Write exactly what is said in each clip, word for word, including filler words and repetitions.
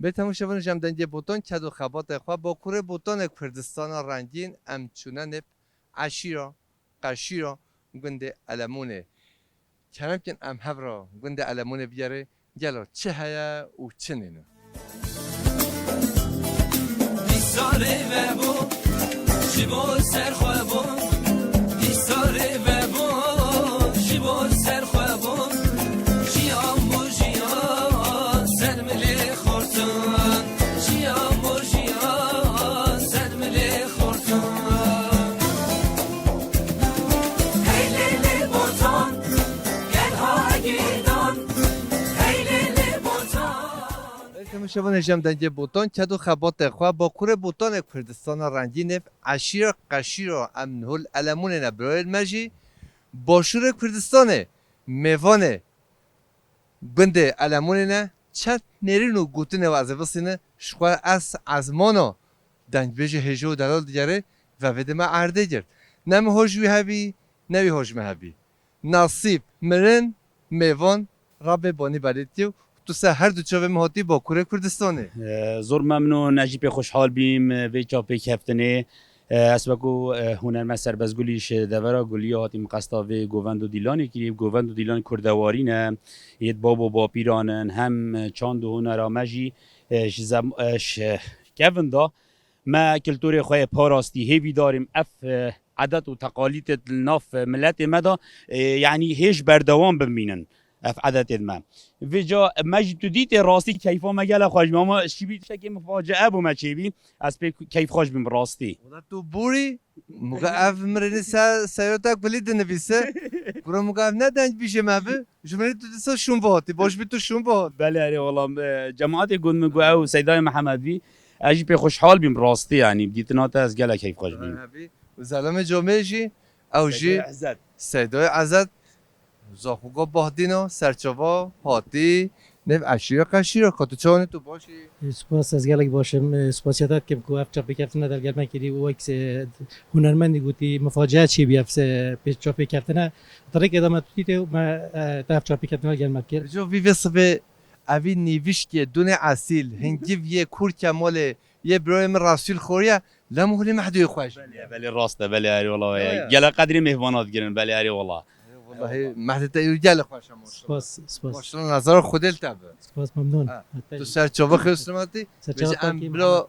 Bê temaşevan, ji em dengê Botan ked û xebatê xwe Bakurê Botanê Kurdistana rengîn em çûne nêv eşîra, qeşîra gundê Elemonê. Kerem kin em hev re gundê Elemonê bigere, gelo çi heye û çi nîne. Dîsa rê vebû, ji bo ser xwe bû. Dîsa rê vebû, ji bo ser xwe bû. Jiyan bû jiyan, ser milê xortan. Jiyan bû jiyan, ser milê xortan. Hey lê lê botan, gel ha girdan. Hey lê lê botan. Temaşevanê ji em dengê Botan ked û xebatê xwe Bakurê Botanê Kurdistana rengîn nêv eşîra qeşîra em niho li Elemonê ne, birayên me jî Başûrê Kurdistanê mêvanê gundê Elemonê ne. Çend nêrîn û gotinê û ez ê bisîne ji xwe ez ezmana dengbêjê hêja û delal digere ve vê dê me erdê girt. Ne min hoj wî hebî, ne wî hoj me hebî. Nasîb mirin mêvan rabê banî berê tî û tu ser her du çavê min hatî Bakurê Kurdistanê. Ee, zor memnun, ez jî pê xweşhal bîm, e, vê çapêkeftinê. Ee, ez wekû, e, hunermend Serbest Gulî ji devera Gulî hatîm qesta vê govend û dîlanê kirî. Govend û dîlan kurdewarî ne, yêt bab û bapîran in, hem çand û hunera me jî, e, ji zem-, e, ji kevin da. Me kulturê xwe yê parastî hêvîdarîm ev, e, edet û teqalîtê li nav, e, miletê me de, e, yanî hêj berdewam bimînin ev edetê me. Vêca me jî tu dîtê rastî keyfa me gelek xweş bî, ama şîbî tiştekê min faciye bû me çêbî, ez pê keyf xweş bîm rastî. Wela tu borî, muga ev mirinî ser seyota kulî dinivîse, gura muga ev ne dengbêjê me bi. Ji min tu dîsa şûn ve hatî, baş bî tu şûn ve hat. Belê, erê, wela, e, cemaetê got min got ew Seydayê Mihemed bî. Ez jî pê xweşhal bîm rastî, yanî, bi dîtina te ez gelek keyfxweş bîm. Hebî. Û zelamê comê jî, ew jî Seydayê Ezet. Seydayê Ezet, Zaxoga Bahdîna, serçava, hatî, nêv eşîra qeşîra, ka tu çawanî tu baş î? Spas, ez gelek baş im. Spasiya te dikim ku ev çapêkeftina del gel me kirî û wek, e, hunermendî gotî, min facia çêbî ev se-, pê çapêkeftina. Di rêkê de me tutî tê û me, e, te ev çapêkeftina gel me kir. Rico vî vê sibê evî nîvişkê dunê esîl, hingîv yê Kûr Kemalê, yê birayê min Resûl Xoriye, lem holî mehdûyê xweş. Belê, belê, rast e, belê, erê wela. Ya, ya. Gelek qedrê mêhvana digirin, belê, erê wela. Welahi mehdê te yû gelek xweş e, maşallah. Spas, spas. Maşallah, nazara Xwedê li te be. Spas, memnûn. Ha, tu ser çava xêr selametî. Ser çava bêje, em kî bira,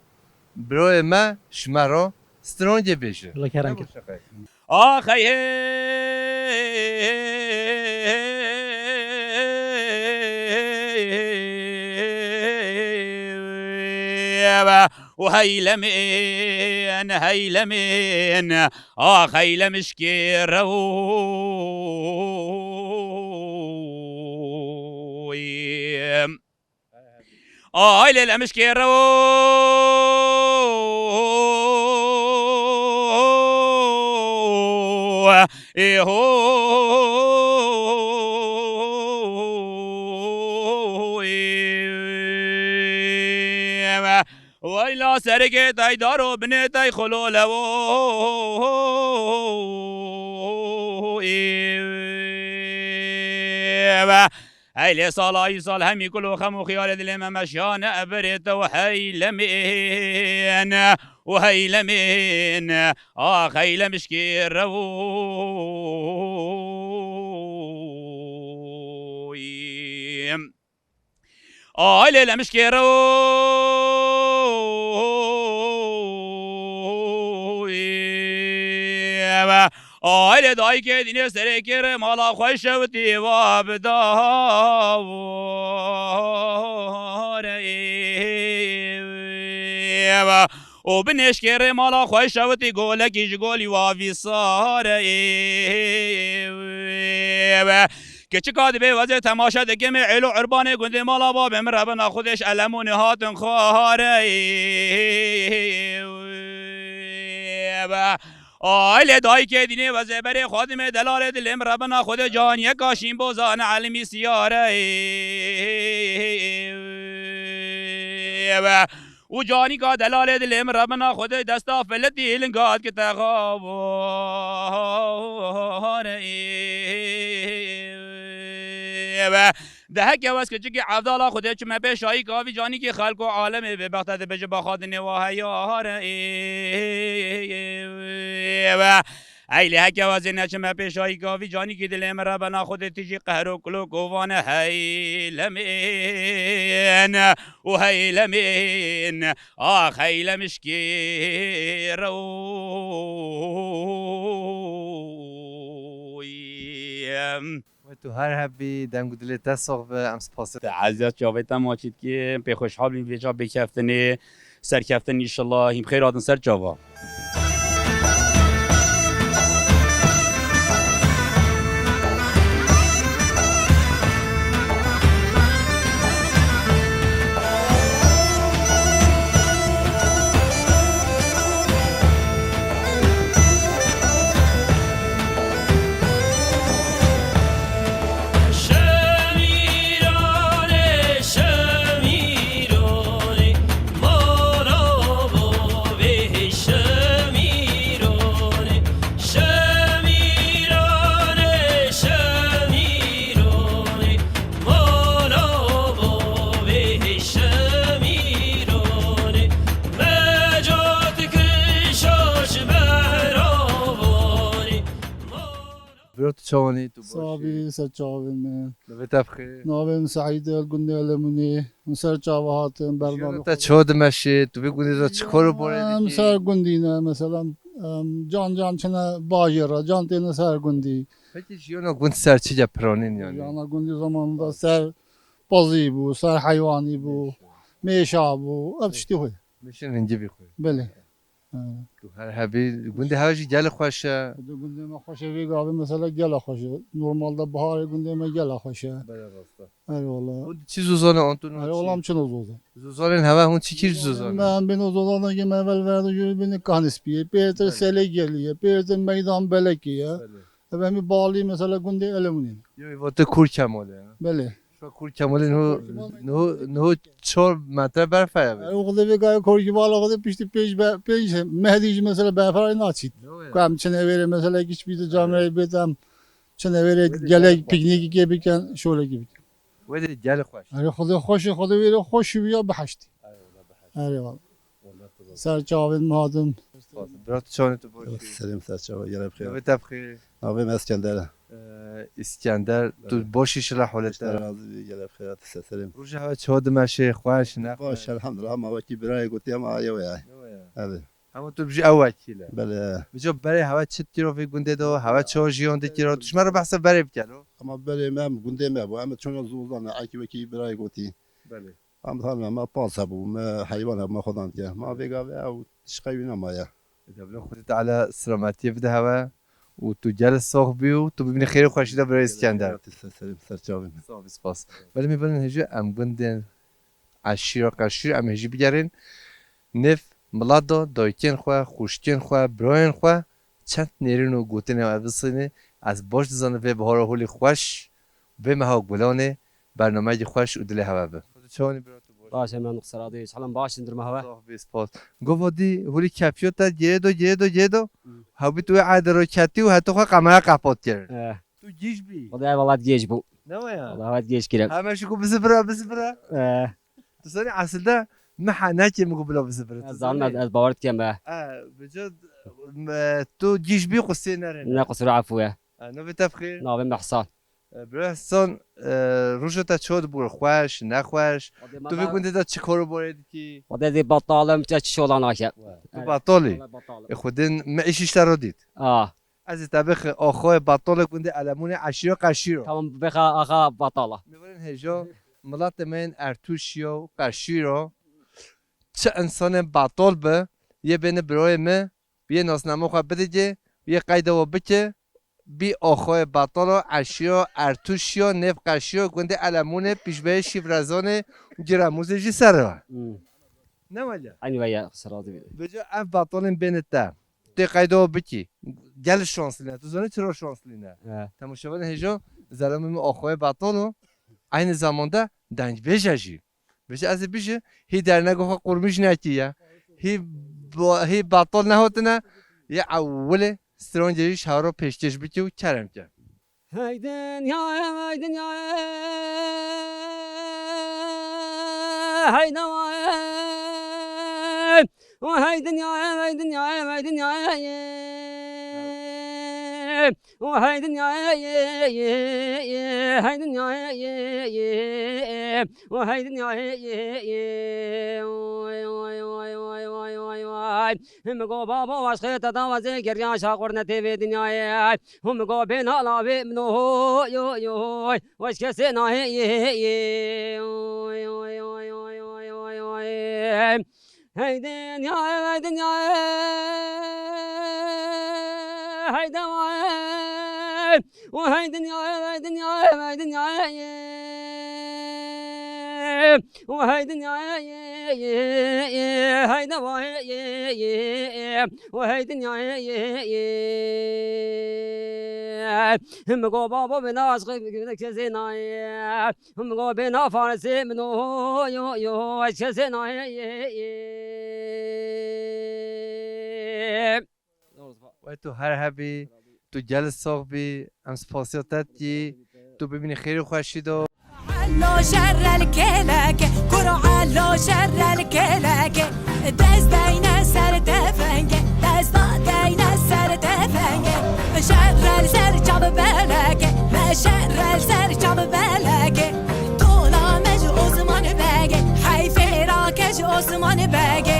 birayê me ji me re strange bêje. Allah kerem kir. Ax hey hey, û heylemên, heylemên, ax heylemişkê rew. Ay lê lemişkê rew. Ê ho. Wayla serikê tay daro binê tay xulole wo. Hey lê sala îsal hemî kul û xem û xiyalê dilê me meşiyane, eberê te û heylemên û heylemên, ax heylemişkê rew. Ay lê lemişkê rew. Ay lê dayikê dînê serê kêrê mala xwe şewitî va bi daware. Û binêşkê rê mala xwe şewitî golekî ji golî wa vîsare. Keçika dibê wezê temaşe dikimê êlo urbanê gundê mala babê min rebina xwedê ji Elemonê hatin xware. Ay lê dayikê dînê wezê berê xwadimê delalê dilê min rebina xwedê caniyeka şîn bozane elimî siyare. Û canîka delalê dilê min rebina xwedê desta filitî linga dikite xabare. De heke wez keçikî Evdala Xwedê çime pêşayî gavî canîkî xelk û alemê bê bexte dibêje baxadinê wa heyare. Eylê heke wezê neçime pêşayî gavî canîkî dilê min re bena Xwedê tijî qehro kulok û vane heylemên û heylemên. Ax heylemişkê rew. Wê tu her hebî, deng û dilê te sox be, em spas. Te eziyet çavê te maçî dikê, pê xweşhal bîn vêca bêkeftinê, serkeftin inşallah, hîm xêr hatin ser çava. Bro, tu çawanî, tu baş î? Sabî, ser çavên me. Navê te bi xêr? Navê min Seîd e, li gundê Elemunê. Min ser çava hatin, bername. Jiyana te çawa dimeşê? Tu vê gundê de çi kar û borê dikî? Em ser gundî ne, mesela, em, can can çine bajêr re, can têne ser gundî. Peki jiyana gund ser çi ye piranîn yani? Jiyana gundî zamanında ser pazî bû, ser heywanî bû, mêşa bû, ev tiştî xwe. Mêşên hingivî xwe. Belê. He. Tu her hebî, gundê hewe jî gelê xweş e. Gundê me xweş e, vê gavê mesela gela xweş e. Normalde biharê gundê me gela xweş e. Belê rast e. Erê wala. Hûn çi zozan e, Anton? Erê wala, em çino zozan. Zozanên hewe hûn çi kî zozan e? Me em bêno zozan ki me evel verdo jûrî bêne Kahnîspiyê. Pêtir Belê. Selê Gelî ye. Pêtir Meydan Belekê ye. Belê. Ev hemî balî mesela gundê Elemunê. Yo, îva te Kûr Kemalê ye. Belê. Şo Kûr Kemalê niho, niho, niho çar metre berf heye be. Erê, o xwedê vê gayê Korkî bala xwedê piştî pênc be-, pênc mehdî jî mesela berfê naçît. Yo ya. Ku em çine wêrê mesela giş bî de camiyayê bêt em çine wêrê gelek piknîkî kê bikin, şolekî bikin. Wê de gel xweş. Erê, xwedê xweş, xwedê wêrê xweş şiviya biheştî. Erê wala. Ser çavên me hatin. Bira tu çawanî, tu baş î? Selim, ser çava, gel bi xêr. Navê te bi xêr? Navê me Eskender e. Ee, Eskender, tu baş î, şila holet te? Razî bî, gel bi xêr, tu ser Selim. Roja hewe çawa dimeşê, xweş, ne xweş? Baş, elhamdulillah, hema wekî birayê gotî, hema yew ye. Yew ye. Evet. Hema tu bijî ew wekî le. Belê. Bijo berê hewe çi dikiro vê gundê de, hewe çawa jiyan dikiro? Tu ji me re behsa berê bike lo. Hema berê me em gundê me bû, em çona zozan e, ekî wekî birayê gotî. Belê. Em dixwarin me pas hebû, me heywan hebû, me xwedan diye. Ma vêga vê ew tişt qey wî nemaye. Ê, de bila Xwedê Teala selametiyê bide hewe û tu gel sax bî û tu bibînî xêr û xweşî de birayê Eskender. Ser, ser, ser çavê me. Sax bî, spas. Belê, mêvanên hêjî, em gundên eşîra qeşîr em hêjî bigerin. Nêv milat de dayikên xwe, xwişkên xwe, birayên xwe çend nêrîn û gotinê ev bisînê. Ez baş dizanim vê bihara holî xweş, vê meha gulanê, bernameyekî xweş û dilê hewe bi. Xwedê çawanî bira, tu baş? Baş e, memnun, qisir adê. Çalan baş in, durma hewe? Sax bî, spas. Gava dî holî kefiyo te gêdo, gêdo, gêdo. Hı. Hewbî tu wê erdê raketî û heta xwe kamera qepat kir. Eh. Tu gîj bî. Wala ev welat gêj bû. Ne waya? Wala welat gêj kirem. Heme ji ku bizibira, bizibira. Eh. Tu zanî esilde me henekê min ku bila bizibira. Ez zanim, ez, ez bawer dikem be. Eh, bica, me, tu gîj bî, qusê nere. Ne qusur, efû ye. Eh, navê te bi xêr? Navê min Ehsan. Eh, bira Ehsan, eh, roja te çawa dibû, xweş, nexweş? Tu vê gundê de çi kar û borê dikî? Xwedê dê batal im, çi şola nake. Tu batal î? Wala batal im. E, Xwedê me îş îşte ro dît. Ah. Ez ê te bixi axayê Batalê gundê Elemûnê eşîro qeşîro. Tamam, bixi axa Batala. Mêvanên hêja, milatê me yên Ertûşiya û Qeşîra. Çi însanê Batal bi, yê bêne birayê me, yê nasnama xwe bidigê, yê qeyda we bike, bî axayê Batala, eşîra Ertûşiya, nêv Qeşîra, gundê Elemûnê, pîşbeyê Şîvrezanê, Giremûzê jî ser e. Hmm. Ne wele? Eynî weye, qisir adê bî. Bêje ev Batalên bêne te. Tê qeyda we bikî. Gelek şanslî ne. Tu zanî çira şanslî ne? He. Temaşevanê hêja, zelamê min axayê Batal o. Eynî zamanda dengbêj e jî. Bêje ez ê bijî, hî dernega xwe qurmîş nekî ye. Hî ba-, hî Batal nehotine. Yê ewilê strankê jî ji hewa re pêşkêş bikî û kerem ke. Hey dinyayê, hey dinyayê, hey dewayê. Hey dinyayê, hey dinyayê, hey dinyayê. Hey dinyayê, hey dinyayê. Hey dinyayê. Min go babo, aşqê te dawazê geriya şaqurne tê vê dinyayê. Hûn min go bê nala vê min o, yo, yo, yo. Weş kesê nahê yê, yê. Hey dinyayê, hey dinyayê. Hey dewayê. Hey dinyayê, hey dinyayê, hey dinyayê. Hey dinyayê, hey dewayê. Hey dinyayê. Min go babo bê nas xwe kesê nayê. Min go bê na farisê min o, yo, yo, ez kesê nayê. Wê tu her hebî, tu gel sax bî, em spasiya te dikî, tu bibînî xêr û xweşî de. Lo şerrel keleke, kuro lo şerrel keleke. Dest deyne ser tefenge, desta deyne ser tefenge. Şerrel ser çav beleke, me şerrel ser çav beleke. Tola me ji Osman Bege, heyfê rake ji Osman Bege.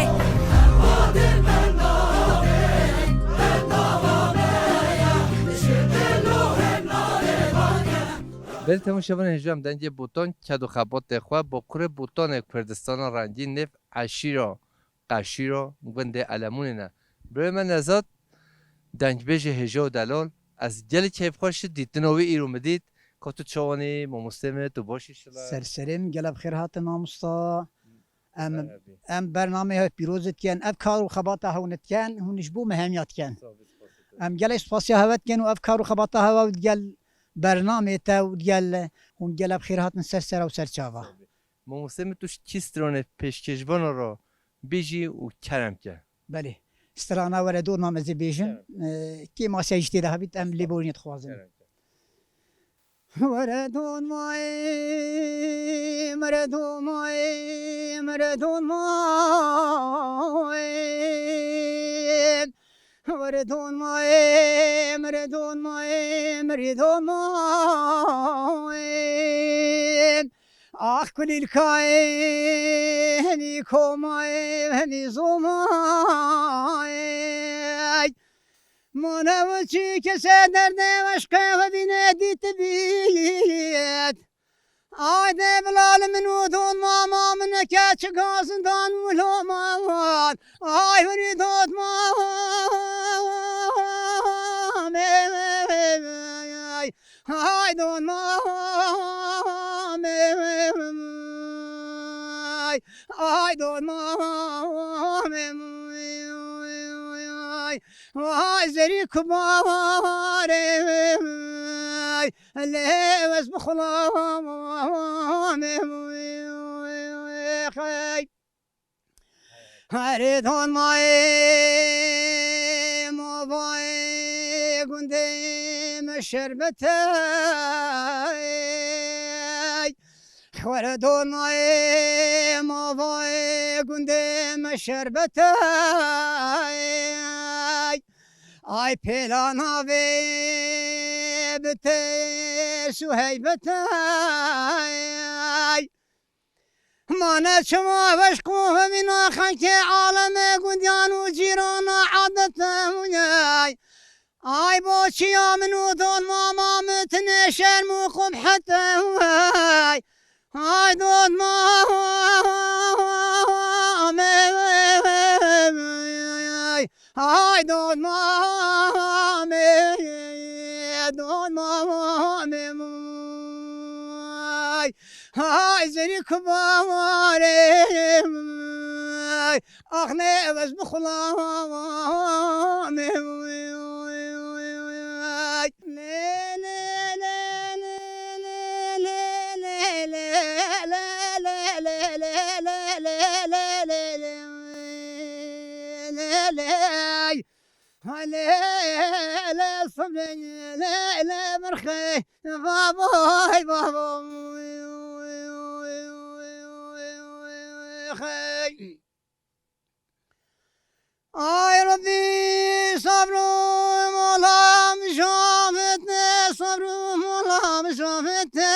Belê temaşevanên hêja em dengê Botan, ked û xebatê xwe, Bakurê Botanê, Kurdistana rengîn, nêv eşîra, qeşîra, gundê Elemûnê ne. Birê me Nezad, dengbêjê hêja û delal, ez gelek keyfxweş ji dîtina wî îro min dît, ka tu çawanî, mamostê min, tu baş î şila. Ser serê min, gelek bi xêr hatin mamosta. Em, Her hebî. Em bernameyê hev pîroz dikin. Ev kar û xebata hewn dikin, hûn ji bo me hemiya dikin. Sağ ol, spas û te. Em gelek spasiya hev dikin û ev kar û xebata hev û digel bernameyê te û digel hûn gelek bi xêr hatin ser sera û ser çava. Sağ ol. Mamostê min tu ji kî stranê pêşkêşvana re bêjî û kerem ke. Belê. Strana Were Dona me zê bêjin. Kerem. Ee, kê masiya jî tê de hebît em lêborînê dixwazin. Kerem ke. Were don mayê, mere don mayê, mere don mayê. Were don mayê, mere don mayê, mere don mayê. Ax kulîlkayê, henî komayê, henî zomayê. Mane ve çi kese derdê eşqê ve bîne dît bît. Ay de bilal min û don mama min ke çi gazindan û loman. Ay hurî dot mama. Ay don mame. Ay don mame. Vay zerî kubarê, lê ez bi xulamê. Herê don mayê, mavayê gundê me şerbetey. Were donayê mavayê gundê me şerbetey. Ay pêla navê bi tês û heybetey. Mane çima veşq û hevîna xelkê aleme gundiyan û cîrana adetey. Ay boçiya min û don mama min tinê şerm û qubhete. Ay don mame. Ay don mame. Don mame. Ay zerî kubarê. Ax ne ez bi xulamê. Sabrê lê lê merxê, baboy, baboy, xey. Ay Rabbi, sabrû mola mijafete, sabrû mola mijafete.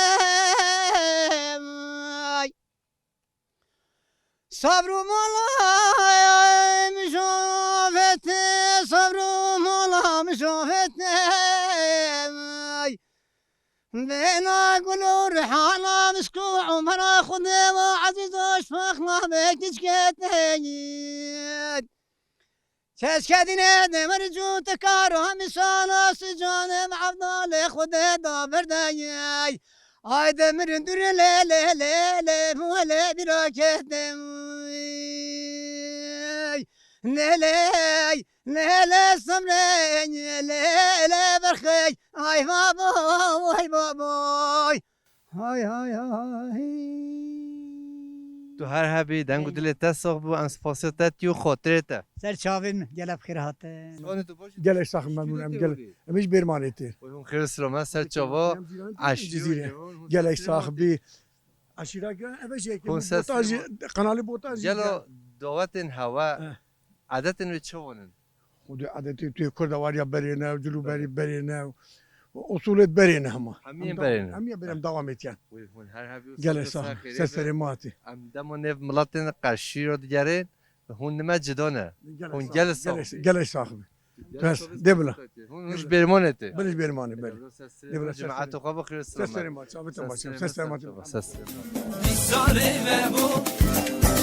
Ay. Sabrû mola mijafete, sabrû mola mijafete. Ay. Bêhna gul û rihana mişk û umera Xwedê ve ezîz û şfexla be kiçkete. Çeşke dîne demir cû tikar û hemî sana sicanem evdalê Xwedê da berdeyey. Ay demir dur lê lê lê lê bu lê bira kete. Lê lê lê lê semrê lê lê berxey. Ay babo, ay babo. Hay hay hay. Tu her hebî, deng û dilê te sax bû, em spasiya te tî û xatirê te. Ser çavên min, gelek bi xêr hatin. Ciwanê tu baş î? Gelek sax, memnûn em, gelek. Em ji Bêrmanê tê. Hûn xêr û selamet, ser çava. Em Cîranê tê, Eşîr û Cizîrê. Ciwan, hûn gelek xêr sax hatin. Bî. Eşîra giran, eve jî yekê. Hûn min ses Botan jî, sema-, qenalê Botan jî gelo gel. Dawetên hewe, eh, edetên wê çawan in? Xwedê edetê tu yê Kurda wariya berê ne, cil û berî berê ne, usulê berê ne hema. Hemiyê em berê ne. Hemiyê berê em dewamê tiyan. Wê hûn her hebî û gelek sax, ser serê me hatî. Em dema nêv miletên qeşî re digerên, hûn nime cida ne. Hûn gelek sax bî. Gelek sax bî. Bes, de bila. Hûn, hûn ji Bêrmanê tê. Bin ji Bêrmanê, belê. De bila, cemaet xwe bixêr, selamet. Ser serê me, çavê te baş, ser serê me. Ser serê me. Dîsarê vebo,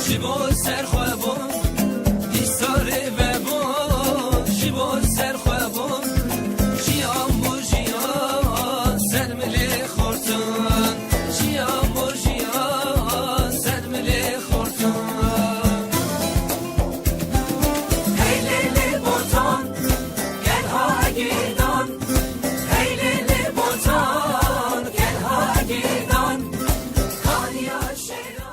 ji bo ser xwe bo. Dîsarê vebo, ji bo ser xwe bo. Jiyan bo jiyan, ser milê xortan. Jiyan bo jiyan, ser milê xortan. Hey lê lê botan, gel ha girdan. Hey lê lê botan, gel ha girdan. Kaniya şêra.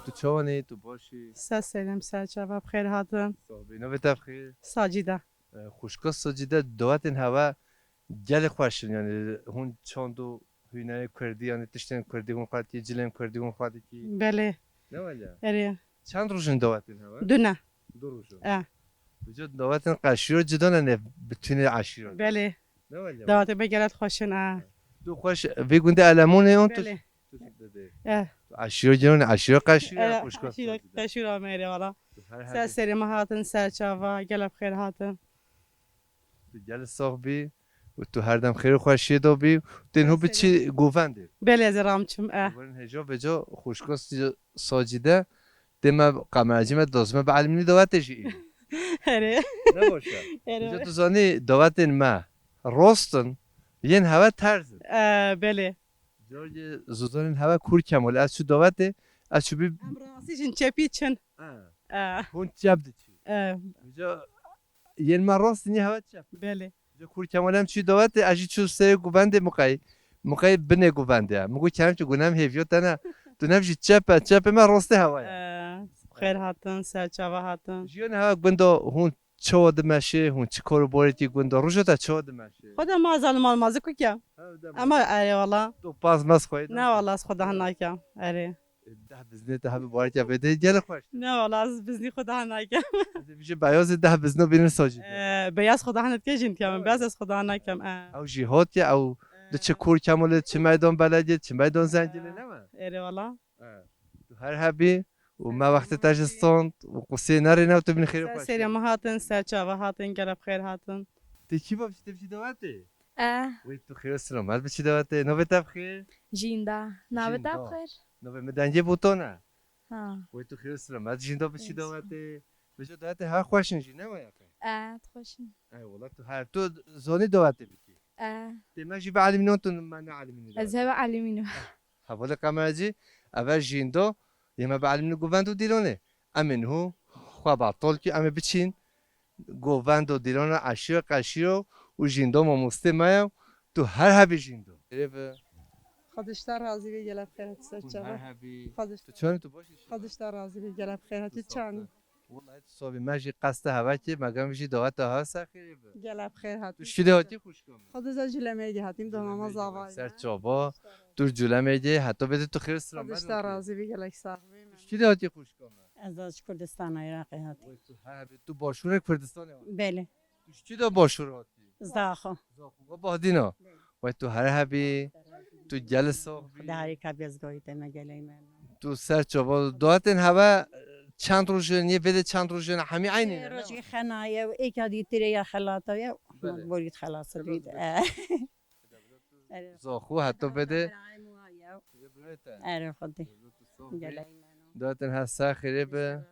Tu çawan î, tu baş î? Ser serê me, ser çava, bi xêr hatin. Sax bî, navê te bi xêr? Sacîde. E, xwişka Sacîde, dawetên hewe gelek xweş in, yanî hûn çand û hûnerê kurdî, yanî tiştên kurdî hûn xwe dikî, cilên kurdî hûn xwe dikî. Belê. Ne wele? Erê. Çend roj in dawetên hewe? Du ne. Du roj in. E. Vêca dawetên qeşîro cida ne, ne, bütünê eşîro. Belê. Ne wele? Dawetê me gelek xweş in, e. Tu xweş vê gundê Elemonê yon tu? Belê. Eh. Eşîro giran, eşîro qeşîro, eh, xwişka eşîro Sacîde. Qeşîro me erê wala. Ser serê me hatin, ser çava, gelek bi xêr hatin. Tu gelek sax bî û tu her dem xêr û xweşiyê de bî. Tên ho biçî govendê. Belê ez ê ram çim, eh. Werin hêja vêca xwişka Sacîde, dê me qemercî me dozme bi elimînî dawetê jî î. Erê. Ne baş e. Erê. Vêca tu zanî dawetên me rost in, yên hewe terz in. Eh, belê. Carê zozanên hewe kûr Kemal, ez çû dawetê, ez çû bî. Em rastî jin çepî çin. Ha. E. Hûn çep diçî. E. Vêca yên me rast nî hewe çep. Belê. Vêca kûr Kemal em çû dawetê, ez jî çû serê guvendê miqey. Miqey binê guvendê. Min got, Kerem çi gunem hêviyo te ne. Tu nev jî çep e, çepê me rastê hewe ye. E, xêr hatin, ser çava hatin. Jiyan hewe gundo hûn Çawa dimeşê, hûn çi kar û barekî gund e? Roja te çawa dimeşê? Xweda ma zal mal ma zikuk ya. Ama erê wala. Tu paz mez xweyda? Ne wala, ez xweda nakem. Erê. Deh biznê te hebî barekî vê de gelek xweş. Ne wala, ez biznî xweda nakem. Ez ê bijî beyazê deh bizno bînin sacî. Ee, beyaz xweda nakem jin tiya min, beyaz ez xweda nakem. Ee. Ew jî hatiye, ew di çi kûr Kemalê, çi meydan belediyê, çi meydan zengilê ne me? Erê wala. Ee, tu her hebî û me wextê te ji stond û qusê nerîne û tu bin xêr û xweş. Serê me hatin, ser çava hatin, gelek bi xêr hatin. Tê kî bav ji te biçî dawetê? E. Wê tu xêr û selamet biçî dawetê. Navê te bi xêr? Jînda. Navê te bi xêr? Navê min Dengê Botan e. Ha. Wê tu xêr û selamet Jînda biçî dawetê. Vêca dawetê her xweş in jî, ne waya qey? E, xweş in. Ey wala tu her, tu zanî dawetê bikî. E. Tê me jî bi elimînan tu me ne elimînî dawetê. Ez heve elimînim. Hevalê qemercî, eve Jîndo, yê me bi elimînî govend û dîlonê. Em ê niho xwe betal kî, em ê biçîn govend û dîlona eşîro qeşîro û Jîndo mamostê me ye. Tu her hebî Jîndo. Erê bi. Xwedişta razî bê, gelek xêr hatî ser çava. Her hebî. Xwediş-, tu çawa tu baş î? Xwedişta razî bê, gelek xêr hatî çanî. Wellahî tu sabî, me jî qesta hevekê, me gam jî daweta ha ser xêrê bi. Gele bi xêr hatî. Tu şkî de hatî xwişka me? Xwedê ze Culemêrgê hatîm, domama zavayî. Ser çava, tu Culemêrgê, heta bede tu xêr selamet. Xwedê ji te razî bî, gelek sax bî. Tu şkî de hatî xwişka me? Ez ji Kurdistana Iraqê hatîm. Oy, tu hebî, tu başûrê Kurdistanê hatî. Belê. Tu şkî de başûr hatî? Zaxo. Zaxo. Wa Bahdîna. Belê. Wey tu her hebî, tu gel sax bî. Xwedê herî ka bezgoyî te me geley me. Tu ser çava, doetên heve çend roj in, yê vê de çend roj in, hemî eynî ne? Rojî xenaye û êka dîtirê ya xelata ye. Belê. Mecbûrî xelas bît. Zaxo heta bede. Erê Xwedê. Geley me. Doetên her ser xêrê bi.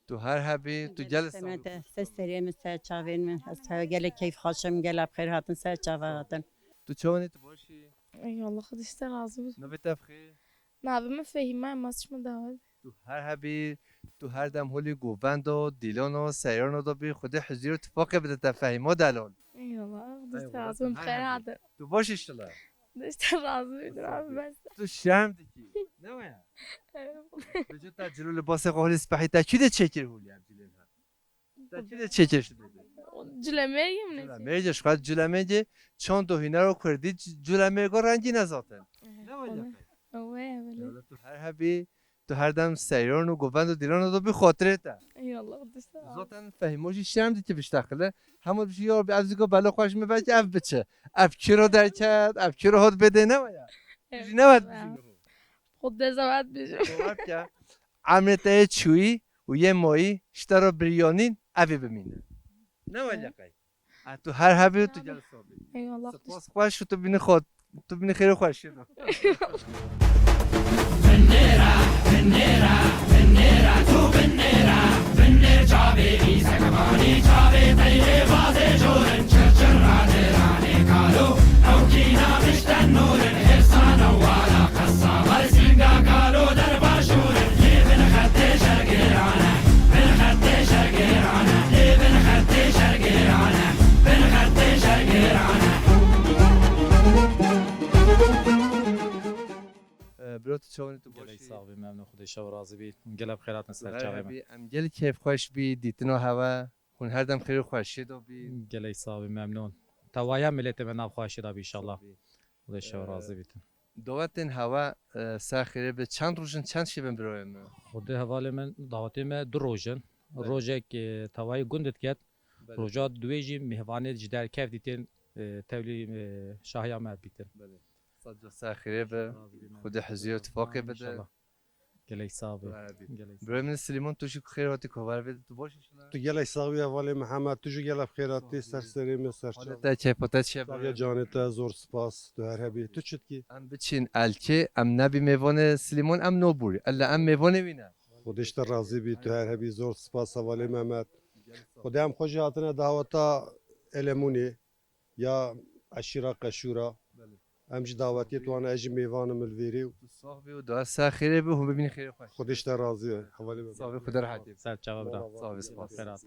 Tu her hebî, tu gel sax bî. Te, ser serê min, ser çavên min. Ez te gelek keyf xweşim, gelek bi xêr hatin, ser çava hatin. Tu çawanî, tu baş î? Ey Allah, Xwedê ji te razî bî. Navê te bi xêr? Navê min Fehîme, em ez çima dawet. Tu her hebî, tu her dem holî govenda, dîlana, seyrana de bî, Xwedê hizîr û tifaqê bide te Fehîme delal. Ey Allah, Xwedê ji te razî bî, bi xêr hatin. Tu baş î şila? Xwedê ji te razî bî, abi bes. Tu şerm dikî, ne waya? Evet. Vêca te cil û libasê xwe holî spehî te kî de çêkir holî ev cilên ha? Te kî de çêkir şi bebe? Culemêrgê min. Culemêrgê, ji xwe Culemêrgê çand û hünero kurdî c-, Culemêrgo rengîn e zaten. Evet. Ne waya? Ewe, ewe. Ya tu her hebî, tu her dem seyran û govend û dîlan û tu bi xatirê te. Ey Allah, dişte. Zaten Fehîmo jî şerm dikî biştexile. Hema dibêjî, ya Rabbi, ev zî go bela xwe ji min veke, ev biçe. Ev kiro derket, ev kiro hat bêdê ne waya? Tu jî ne wet bijî. Xwedê zewet bijî. Zewet ke. Emrê te yê çûyî û yê mayî ji te re biriyanîn, ev ê bimîne. Ne waya qey. A, tu her hebî û tu gel sabî. Eyvallah. Spas xweş û tu bînî xwe, tu bînî xêr û xweşiyê de. Ee, bro, tu çawanî, tu baş î? Gelek sax bî, memnûn, Xwedê ji we razî bî. Gelek bi xêr hatin ser çavê me. Em gelek keyfxweş bî, dîtina hewe. Hûn her dem xêr û xweşiyê de bî. Gelek sax bî, memnûn. Tewaya miletê me nav xweşiyê de bî inşallah. Xwedê ji we razî bîtin. Dawetên hewe, e, ser xêrê bi. Çend roj in, çend şev in birayê min? Xwedê hevalê min, dawetê me du roj in. Belê. Rojek, e, tewayê gund diket. Belê. Roja duwê jî mêvanê ji derkeftî tên, e, tevlî, e, şahiya me bîtin. Belê. Sed car ser xêrê bi. Razî bî, Xwedê hizîr û tifaqê bide. Gelek sax bî. Gelek sax bî. Birayê min Silîman, tu jî xêr hatî, ku heval vê de tu baş î şila? Tu gelek sax bî hevalê Mihemed, tu jî gelek xêr hatî, ser serê min, ser çavê. Halê te, keyfa te çi ye? Saxiya canê te, zor spas, tu her hebî. Tu çi dikî? Em biçîn elkê, em nebî mêvanê Silîman, em nabûrî. Ella em mêvanê wî ne. Xwedê ji te razî bî, tu her hebî, zor spas hevalê Mihemed. Xwedê em xwe jî hatine daweta Elemunê. Ya eşîra Qeşûra. Belê. Em ji dawetiyê tu wan, ez jî mêvan im li vêrê. Tu sax bî û dua ser xêrê bi, hûn bibînin xêrê xweş. Xwedê ji te razî be, hevalê me. Sax bî, Xwedê rehetê. Ser çava bira. Sax bî, spas. Xêrat.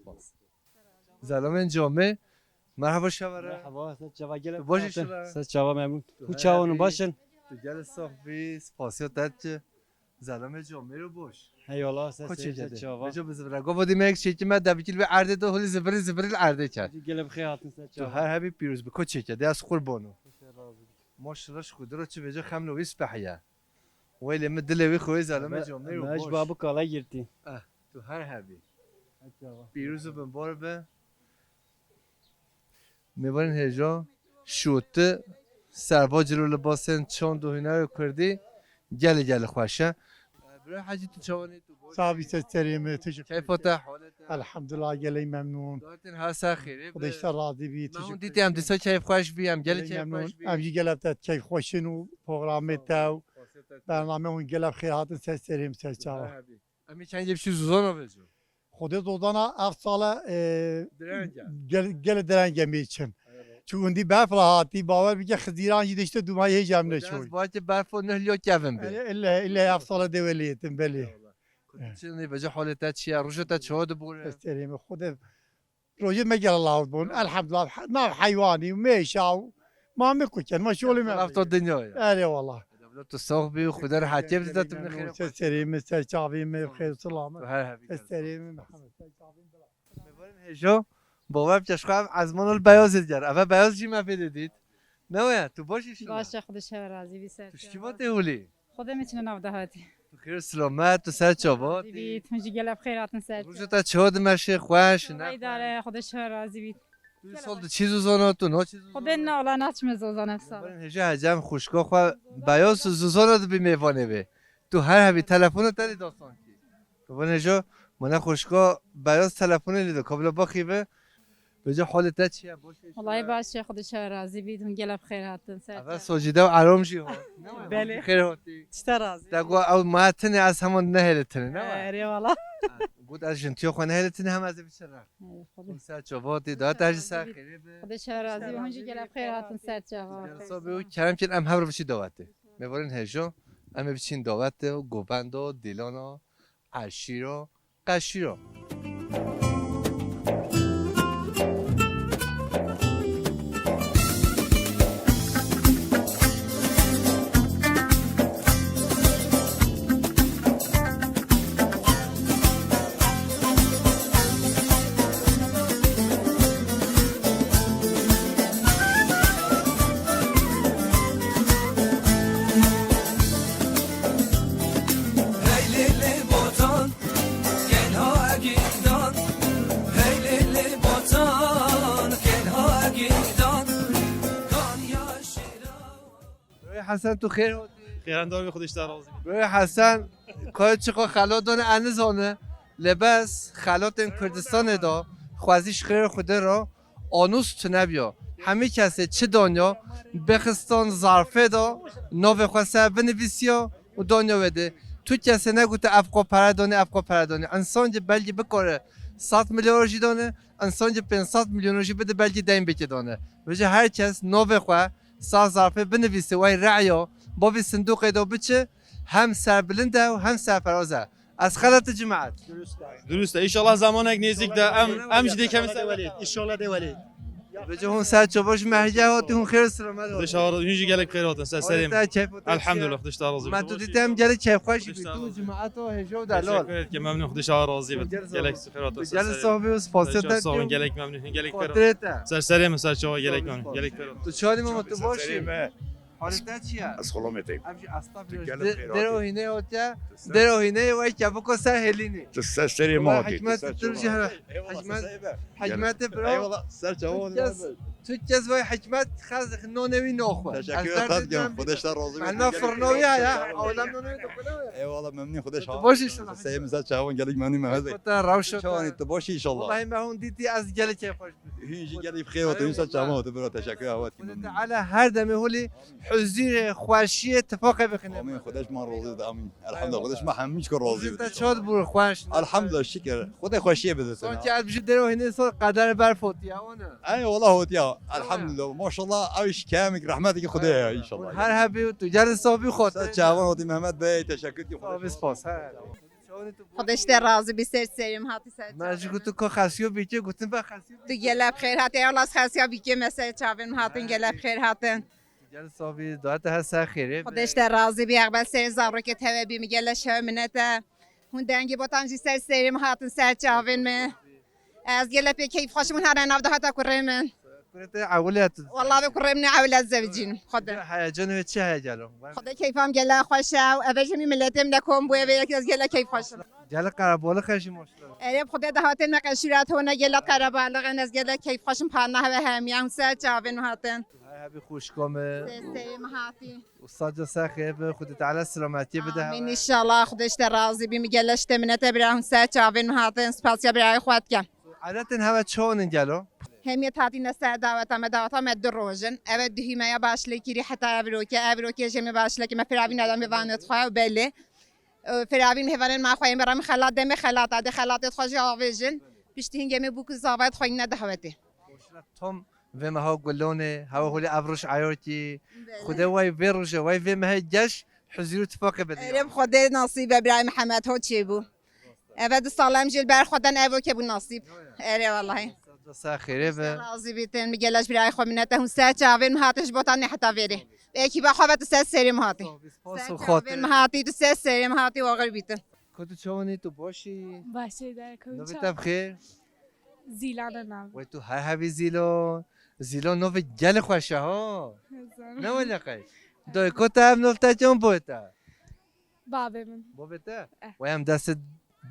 Zelamên camê, merhaba şevere. Merhaba, ser çava gelek. Tu baş î şila? Ser çava memnûn. Hûn çawan in, baş in? Tu gelek sax bî, spasiya te diçe. Zelamê camêr û boş. Eyvallah, ser çava. Vêca bi zivira. Gava dî me yek çêkî me debikî li vê erdê de holî zivirî zivirî li erdê kerd. Gelek bi xêr hatin ser çava. Tu her hebî, pîroz bi, ko çêke de ez qurban o. Maşallah, ji Xwedê re çi vêca xemlo wî spehiye. Weylê min dilê wî xweyê zelamê camêr û boş. Me ji babu kala girtî. Eh, tu her hebî. Pîroz û binbar be. Mêvanên hêja, şûti, serva cil û libasên çand û hunerê kurdî, gelê gelê xweş e. Bira Hecî, tu çawanî, tu baş î? Sax bî, ser serê me, tu jî. Keyfa te, halê te? Elhamdulillah, gelek memnûn. Dawetên her ser xêrê be. Xwedê ji te razî bî, tu jî. Me hûn dîtî, em dîsa keyfxweş bî, em gelek keyfxweş bî. Em jî gelek te keyfxweş in û programê te û bernamê hûn gelek xêr hatin ser serê me, ser çava. Em ê çend cem şî zuzana vêca. Xwedê zozana ev sale, e, gel-, gelê direng em ê çin. Eyvallah. Çi gundî berf re hatî, bawer bike Xizîran jî dişte dûmayî hêj em neçûyî. Ez bawer ke berf û nuh lîya kevin be. Ille, ille, ille ev sale dê welêtin, belê. Eyvallah. Ku tu çi nê vêca, halê te çi ye? Roja te çawa dibore? Esterê me Xwedê Rojê me gel law bûn. Elhamdulillah, nav heywanî û mêşa û mamê ku ken, ma şolê me. Rafta dinya ye. Erê wala. Tu sax bî û Xuda rehetiyê bide, tu binê xêr. Ser serê min, ser çavê min, xêr û silamet. Tu her hebî. Ser serê min, Mihemed, ser çavê min. Mêvanên hêja, bawer bike, ji xwe ev ezmana li beyazê diger. Eve beyaz jî me pê de dît. Ne waya, tu baş î şûna? Baş e, Xwedê ji hewe razî bî, ser. Tu ji kî çava. Vatê holî? Xwedê min çine nav dahatî. Tu xêr û silamet, tu ser çava tî. Razî bît, hûn jî gelek bi xêr hatin ser çava. Rojê te çawa dimeşe, xweş, ne? Xwedê idare, Xwedê ji hewe razî bît. Tu sol diçî zozana, tu naçî zozana? Xwedê ne, wala naçime zozana ev sal. Mêvanên hêja, hecem xwişka xwe beyaz zozana dibî mêvanê wê. Tu her hebî telefona te lê da sankî. Mêvanên hêja, mane xwişka beyaz telefonê lê da, kabla baxî ve. Vêca holê te çi ye? Baş e? Wallahî baş e, Xwedê ji hewe razî bît, hûn gelek bi xêr hatin ser. Eve Sacîde û Erom jî hat. Ne waya? Belê. Xêr hatî. Çi te razî. Te got ew ma tine, ez hema ne hêle tine, ne waya? Erê wala. Got ez jintiya xwe ne hêle tine, hem ez ê biçe re. Erê, Xwedê. Hûn ser çava tî, da te jî ser xêrê be. Xwedê ji hewe razî bît, hûn jî gelek bi xêr hatin ser çava. Gel sabê û kerem kin em hev re biçî dawetê. Mêvanên hêja, em ê biçîn dawetê û govenda, dîlana, eşîra, qeşîra. Hey lê lê botan, gel ha gîdan. Hey lê lê botan, gel ha gîdan. Kan ya şêra. Birayê Hesen, tu xêr hatî. Xêrendar be, Xwedê ji te razî be. Birayê Hesen, kayê çiqa xelat dane, ez nizane. Lê bes xelatên Kurdistanê de xwezî ji xêrê Xwedê re anûs tune biya. Hemî kesê çi danya, bixistan zarfê de, navê xwe ser binivîsiya û danya wê dê. Tu kesê negote ev qo pere dane, ev qo pere dane. Însan ki belkî bikare sed milyon jî dane, însan ki pênc sed milyon jî bide, belkî deyn bike dane. Vêca her kes navê xwe ser zarfê binivîse, wey re'ya, bavê sindoqê de biçe, hem serbilind e û hem serferaz e. Ez xelat e, cemaet? Durust e. Durust e. Înşallah zamanek nêzîk de em, em jî dê kevin ser. Înşallah dê welê. Vêca hûn ser çava, ji me hêja hatî, hûn xêr û silamet hatî. Xwedê ji hewe razî, hûn jî gelek xêr hatin, ser serê min. Te keyf hatî. Elhamdulillah, Xwedê ji te razî be. Me tu dît em gelek keyfxweş bî. Tu, cemaet û hêja û delal. Teşekkür ederim, memnun, Xwedê ji hewe razî be. Gelek xêr hatin, ser serê min. Gelek sax bî û spasiya te. Sağ olun, gelek memnun, gelek xêr hatin. Ser serê min, ser çava, gelek memnun, gelek xêr hatin. Tu çawa dî mama, tu baş î? Halê te çi ye? Ez xulomê te. Em jî estağfirullah. Dero hînê hotiye. Dero hînê wey keviko ser hêlînî. Tu ser serê ma hatî. Hikmet tu jî hikmet. Hikmetê bira. Eyvallah. Ser çava. Tu kes wey hikmet xez nonê wî noxwe. Teşekkür ederim. Xwedê ji te razî be. Elma fırnawiya ya. Awlem nonê wî doxwe. Eyvallah, memnun, Xwedê ji te razî be. Baş inşallah. Seyim ser çava, gelek memnun Mehmet Bey. Te rewşa. Çawanî tu baş inşallah. Wallahi me hûn dîtî, ez gelek keyf xweş. Hûn jî gelî bi xêr hatin, hûn ser çavan hatin, bira, teşekkür û awet. Xwedê Teala her demê holî huzurê, xweşiyê, tifaqê bixîne. Amîn, Xwedê ji me razî be, amîn. Elhamdulillah, Xwedê ji me hemî çik razî be. Te çad bû, xweş. Elhamdulillah, şikir. Xwedê xweşiyê bide sana. Sanki ez bijî dero hînê sor qeder berf hotiya, wana. Ey, wala hotiya. Elhamdulillah. Maşallah, ew iş kemek, rahmeteke Xwedê ya, inşallah. Her hebî tu, gelin sax bî xatir. Ser çavan hotî Mehmet Bey, teşekkür ki. Abi spas, he. Xwedê ji te razî bî, ser serê min hatî, ser çavan. Me ji gotu ku xesiyo bîkê, gotin ve xesiyo bîkê. Tu gelek bi xêr hatî, Allah xesiya bîkê me ser çavên min hatin, gelek bi xêr hatin. Gel sabî, dua te her ser xêrê be. Xwedê ji te razî bî, eqbel serê zarokê te ve bî, min gelek şev minet e. Hûn dengê botan jî ser serê min hatin, ser çavên min. Ez gelek pê keyf xweş bûn, hene nav dahata kurê min. Kurê te ewil e tu? Walla ve kurê min ewil ez zevicînim. Xwedê. Heyecan ve çi heyecano? Xwedê keyfam gelek xweş e. Eve jî miletê min de kom bûye ve yek ez gelek keyf xweş im. Gelek qerebalix e jî maşallah. Erê bi Xwedê dahatên me qeşîra te hone gelek qerebalix in, ez gelek keyf xweş im, pana heve hemiyan ser çavên min hatin. Her hebî xwişka me. Seseyê min hatî. Û saca ser xêr be, Xwedê Teala selametiyê bide. Amîn, înşallah, Xwedê ji te razî bî, min gelek ji te minet e bira, hûn ser çavên min hatin, spasiya birayê xwe dikim. Edetên heve çawan in gelo? Hemiyet hatîne ser daweta me, daweta me du roj in. Eve duhî me ya başlekirî heta ev roke, ev roke jê me başlekî me firavîn edem bi vanet xwe û belê. Firavîn hêvanên me xwe yên bera min xelat demê xelat, adê xelatê xwe jî avêjin. Piştî hingê me bû ku zavayet xwe yine dawetê. Tam vê meha gulonê, hewa holê ev roj eyarkî. Belê. Xwedê wey vê roje, wey vê mehê geş, huzur û tifaqê bide. Erê bi Xwedê nasîbe birayê Mihemed ho çêbû. Eve du sal em jî li ber xwe den ev oke bû nasîb. Erê wellahî. Ser xêrê be. Razî bîtin, min gelek ji birayê xwe minet e, hûn ser çavên min hatin ji bo te ne heta vêrê. Ekîba xwe ve tu ser serê min hatî. Spas û Ser xatir. çavên min hatî, tu ser serê min hatî, waxir bîtin. Ku tu çawanî, tu baş î? Baş ê, dayê, ku Navê çawa? te bi xêr? Zîlan e navê. Wey tu her hebî Zîlan. Zîlan navê gelê xweş e ha. Zanim. Ne wele qey. Dayê ku te ev nav te çawan boyê te? Bavê min. Bavê te? Eh. Wey em destê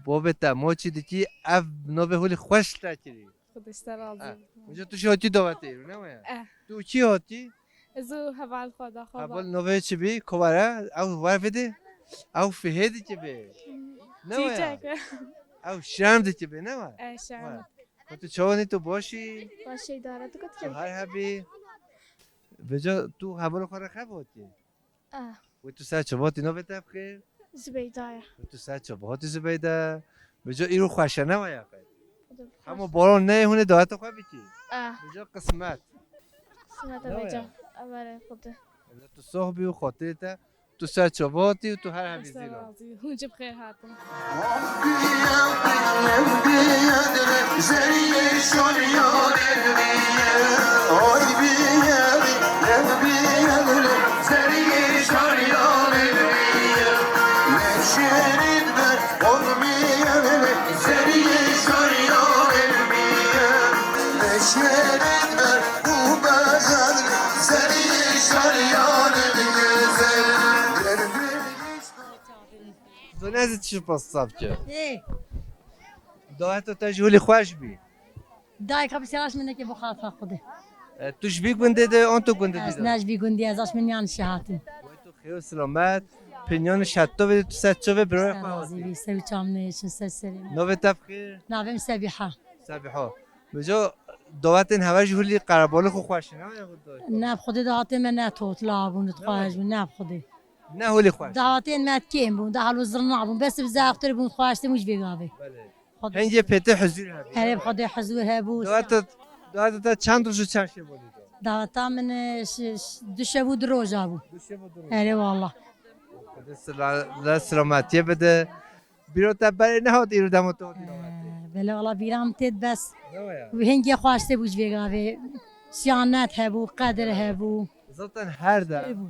bavê te ma çi dikî ev navê holî xweş te kirî. Xwedê ji te razî Eh. bî. Mijo tu jî hatî dawetê îro ne weye? Eh. Tu kî hatî? Ez û heval xwe da xwe Heval navê çi bî? Kovara, ew wer vidi. Ew fihê dikî bê. Ne weye? Çîçek. Ew şerm dikî bê ne we? Eh, şerm. Wey. Ku tu çawanî, tu baş î? Baş ê, dayê, tu kut Tu her hebî. Veca tu heval xwe re xebatî? Ah. Wê tu ser çavatî navê te bixêr? Zibeyda ye. Wê tu ser çavatî Zibeyda. Veca îro xweş e ne waya qey? Hema baran neyê hûnê daweta xwe bikî. Ah. Veca qismet. Qismet e Ne veca. waya? Evere xwedê. Veca tu sox bî û xatirê te, tu ser çavatî û tu her hebî Zîlan. Hûn jî bi xêr hatin. Zone ez çi pas saf ke. Ê. Daweta te ji holî xweş bî. Dayka bi selaş min neke bu xafa Xwedê. E, tu ji vî gundê de, an tu gundê Ez de? ne ji vî gundê, ez aş min yan şehatim. Wey tu xêr û selamet, pinyan şeto ve tu ser çove birayê Sen xwe razî hatî. bî, sev çam ne için ses serim. Navê te bixêr? Navê min Sebiha. Sebiha. Mijo dawetên heve ji holî qerebalix û xweş ne ya? Ne, Xwedê dawetê me ne tot la bûn, xweş bûn, ne Xwedê. Ne holî xweş. Dawetên me kêm bûn, da halo zirna bûn, bes bi zaftir bûn, xweştir bûn ji vê gavê. Belê. Xwedê Hingê pêtê huzur hebû. Erê bi Xwedê huzur hebû. Daweta, daweta te çend roj û çend şev olî do? Daweta min, e, ş-, ş-, du şev û du roja bû. Du şev û du roj. Erê wallah. Xwedê sila-, la silametiyê bide. Bîro te berê nehat îro dema te hatî dawetê? Ee, belê wala bîra min têt bes. Ne waya? Wî hingê xweştê bû ji vê gavê. Siyanet hebû, qedir hebû. Zaten her de, Hebû.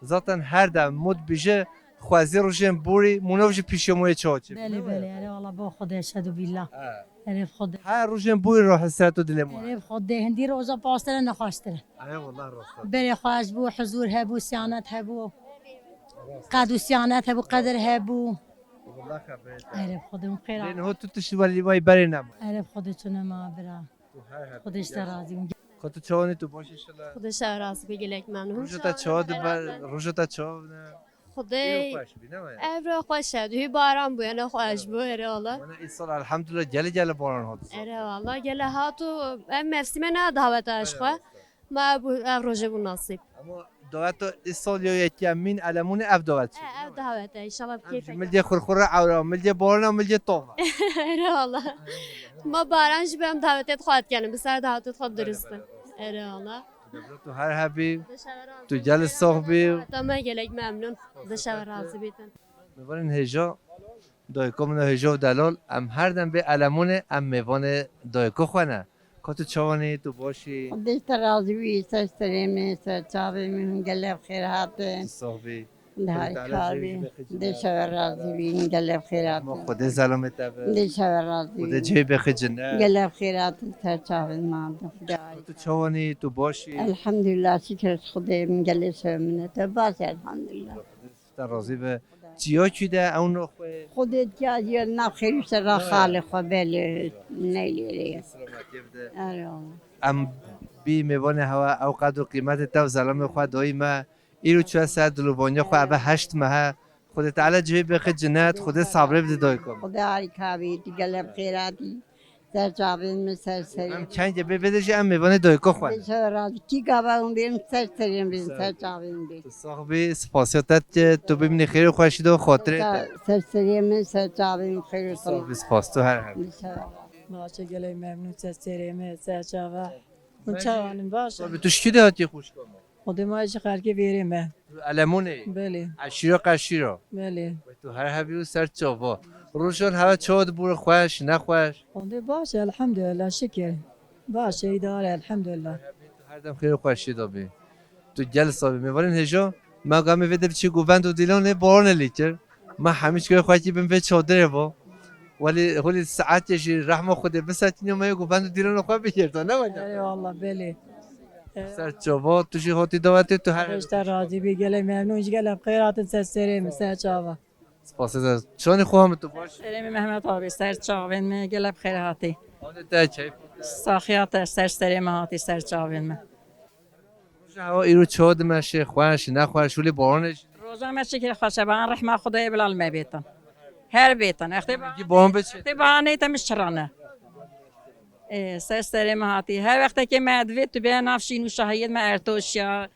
zaten her de mut bije xwezî rojên borî, mûnov ji pîşê moyê çawa çê. Belê, Ne waya? belê, erê wala bo Xwedê, şedu billah. Ha. Erê Xwedê. Her rojên borî ro hesret û dilê moye. Erê Xwedê, hindî roja pastere nexweştir e. Erê wallah rast e. Berê xweş bû, huzur hebû, siyanet hebû. Rast e. Qed û siyanet hebû, qedir hebû. Wallah xeberê te. Erê Xwedê, hûn xêr Lê niho tu tişt welî vay berê nema. Erê Xwedê, çune ma bira. Tu her her Xwedê ji te razî bû. Xwe tu çawanî, tu baş inşallah. Xwedê ji te razî be, gelek memnûn. Roja te çawa dibe, roja te çawa ne? Xwedê Îro xweş bî, ne waya? Ev ro xweş e, duhî baran bûye, ne xweş bû, erê wala. Mana îsal elhamdulillah gelê gelê baran hat. Erê wala, gelê hat û ev mevsîme ne daweta ji xwe. Belê, rast e. Ma bû, ev roje bû nasîb. Ama daweta îsal ya yekemîn elemûnê ev dawet çêbû, E, ne ev waya? dawet e, înşallah bi Em keyfek. ji milgê xurxure ewra, milgê barana, milgê tova. Erê wala. Ma baran jî be em davetê xwe dikenin, bi ser davetê xwe Belê, dirist e. belê, rast. Erê wala. Debra tu her hebî, Te şeve razî tu gelî sox bî. Te me gelek memnûn. Te şeve razî bîtin. Mêvanên hêja, dayika min hêja û delal, em her dem bê elemûnê, em mêvanê dayika xwe ne. Ka tu çawanî, tu baş î? Xwedê ji te razî bî, ser serê min, ser çavê min, gelek xêr hatin. Tu sox bî. Di Xwedê Teala harika cihê bî. ji bexê Dê cennet. şeve razî bîn, gelek xêr Ma hatin. Xwedê zelamê te be. Dê şeve razî Xwedê bîn. cihê bexê cennet. Gelek xêr hatin, ser çavên ma de. Xwedê harî. Tu çawanî, tu baş î? Elhamdülillah, şükür Xwedê min gelê şeve min te baş, elhamdülillah. Xwedê te razî be. Çiya kî de ew naxwe? Xwedê tiya jî nav xêr û şerra Ha. xalê xwe belê neylê rê. Selametiyê bide. Erê. Em bî mêvanê hewa ew qedr û qîmetê te û zelamê xwe dayî me. Îro çûye ser dilovaniya xwe, eve heşt meh e. Xwedê Teala cihê bêxê cinet, Xwedê sabrê bide dayika min. Xwedê harîka bî, tu gelek xêr hatî. Ser çavên min, ser serê Em min. kengê bê vê de jî em mêvanê dayika xwe ne. Ser razî. Kî gava hûn bên, ser serê min, ser çavên min. Tu sax bî, spasiya te dike, tu bimînî xêr û xweşî de û xatirê te. Ser serê min, ser çavên min, xêr û Tu sax bî, spas, tu her her. Ser razî. Baş e, gelek memnûn, ser serê min, ser çava. Hûn çawan in, baş e? Tabii, tu ji kî de hatî xwişka me? Xwedê ma ji xelkê vêrê me. Tu Elemûnê yî? Belê. Eşîra qeşîra? Belê. Wê tu her hebî û ser çava. Rojan hewa çawa dibûre xweş, nexweş? Xwedê baş e, elhamdülillah, şikir. Baş e, îdare, elhamdülillah. Her hebî tu her dem xêr û xweşî de bî. Tu gel sabî. Mêvanên hêja, me gamê vê de biçî govend û dîlanê baranê lê kir. Me hemî çikoyê xwe kî bin vê çadirê bo. Welî holî saetê jî rehma Xwedê bisetîne me yê govend û dîlanê xwe bigirta, ne wele? Eyvallah, belê. Ser çava, tu jî hatî dawetê tu her Xweş te razî bî, gelek memnûn jî, gelek xêr hatin ser serê min, ser çava. Spasê te. Çanê xwe hamî tu baş? Serê min Mehmet abi, ser çavên me, gelek xêr hatî. Halê te keyf? Saxiya te ser serê me hatî, ser çavên me. Roja hewa îro çawa dime şê xweş, nexweş, holê baranê jî? Roja me şikir xweş e, baran rehma Xwedayê bila li me bêtin. Her bêtin. Extê ba-, Peki baran bê çi? Extê baranê te min şirane. Ê, ser serê me hatî. Her wextekê me divê tu bê nav şîn û şahiyê me ertoşiya.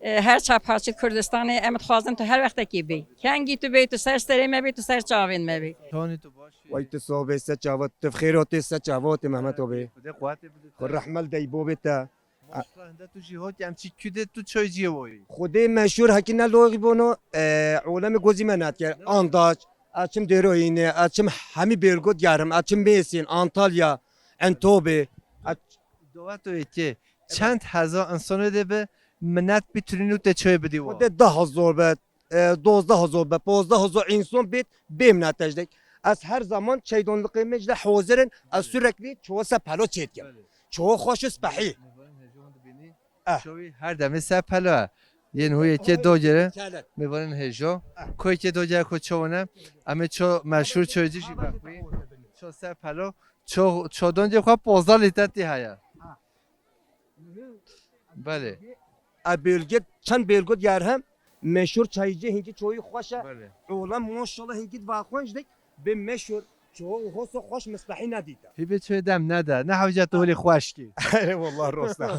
Ê, her çar parçê Kurdistanê em dixwazin tu her wextekê bê. Kengî tu bê, tu ser serê me bê, tu ser çavên me bê. Tonî tu baş. Way tu sobê se çava, tu xêr hatê se çava hatê Mehmet abi. Xwedê quwetê bide te. Xwe rehmel dey bobê te. Maşallah, hinde tu jî hot em çî küdê tu çoy ciyê woyî. Xwedê meşhur hekî ne loğî bono, e, olemê gozî me netker. Andaç, açım Dêroyînê, açım hemî bêlgot gerim, açım Mêsîn, Antalya, Entobê. Aç- Dowa tu êkê. Çend hezar însanê de bi minet bi turîn û te çoy bidî wo. Xwedê deh hezar be, e, dozdeh hezar be, pozdeh hezar însan bêt, bê minet ejdek. Ez her zaman çeydanlıqê me jî de hazir in, ez sürekli çoğu se pelo çêtkim. Belê. Çoğu xweş û spehî. Mêvanên hêja hûn dibînî. Eh. Çawî her demê ser pelo. Yên hû yekê dogere. Mêvanên hêja. Eh. Ku yekê dogere ku çawa ne? Em ê ço meşhur çoycî jî bexwî. Ço ser pelo. Ço, ço doncê xwe pozda lîtetî heye. Ah. Belê. E bölge, çend bölge diyar hem meşhur çaycı hinci çoyu xweş e. Belê. Oğlan maşallah hinci vaxwenc dik bi meşhur çoğu hoso xweş mispehî nedîte. Hîbê çê dem nede, ne hewce tu holî xweş kî. Eyvallah, rosta.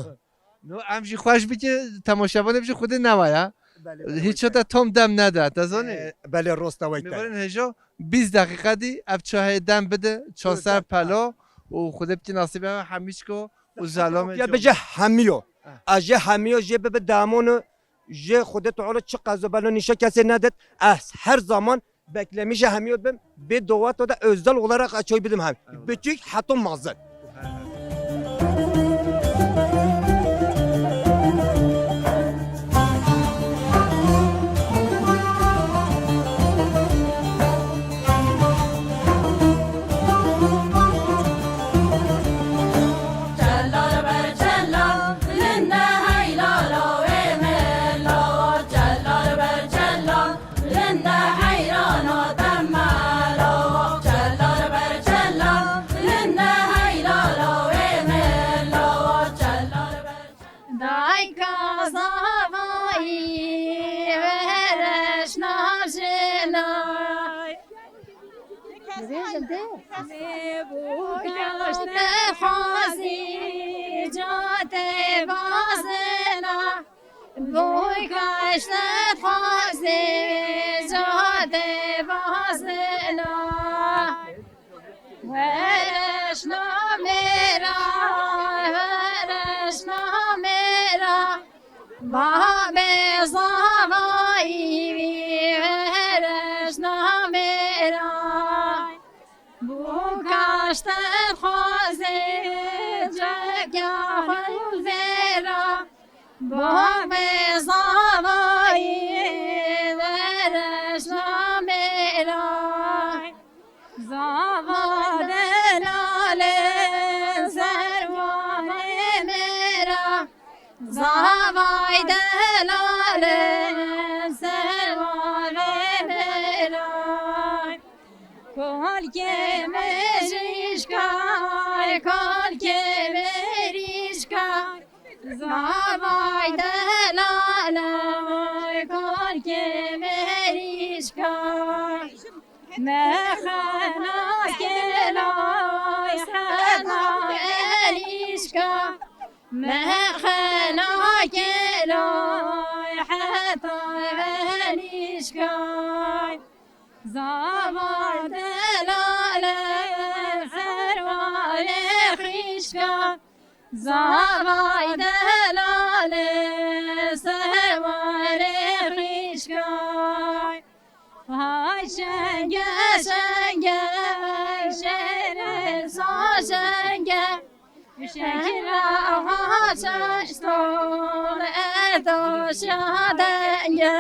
No, em jî xweş bike, temaşevanê jî xwedê newa ya. Belê, belê, hiç te tam dem nede, te zanî? E, belê, rosta way te. Mêvanên hêja, bîst deqîqe dî ev çahê dem bide, ço ser pelo û xwedê bike nasîbê hemîçko û zelamê. Ya bije hemiyo. Eh. A jê hemiyo jê bibe damonu, jê Xwedê Teala çi qezo belo nîşe kesê nedet. Ez her zaman beklemişe hemiyo bim. Bê dowet de özel olarak açoy bidim hem. Eyvallah. Biçük heta mazin. Dayka zavayî vereş navjênay. Bêbûka te xwazî ca te bazena. Bûka te xwazî ca te bazena. Wereşna mêra, wereşna mêra, babê zavayî wî wereşna mêra. Bûka te xwazê ceka xwe vêra. Babê zavayî wereşna mêra. Zava delale servanê mêra. Zavay delale servanê mêra. Kolkê merîşka, kolkê merîşka. Zavay delale kolkê merîşka. Mexena kêlay heta erîşka. Mexena kêlay heta erîşka. Zavay delale servanê xîşka. Zavay delale servanê xîşka. Hay şenge şenge şêrê sa şenge. Şekila ha çeşton et Taşa denge.